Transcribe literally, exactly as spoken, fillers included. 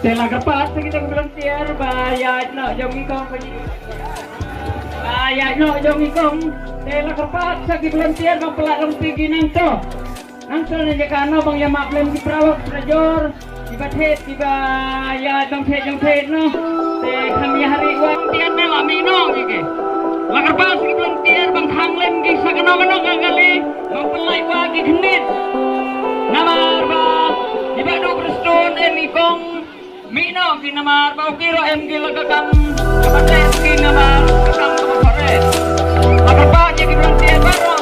Te la kyrpad sa kita ki volunteer ba ïaid noh jong ki kong. Ba ïaid noh jong ki kong. Te la kyrpad sa ki volunteer ba pynlait lynti ki nangto. Nangto ne jaka no ban ïa map lem ki paralok parajor. Kiba thied kiba ïaid jong thied jong thied no. Te kham ïa hari wan tian ne la mih noh ki ki. La kyrpad sa ki volunteer ban khang lem ki sa kano kano ka kali. Ban pynlait wa ki khyndiat. Namar ba kiba duk Prestone em ki kong. Mih noh ki namar ba u ki ruh em ki la ka kam kaba teh ki namar ka kam kaba pare. La kyrpad ïa ki volunteer baroh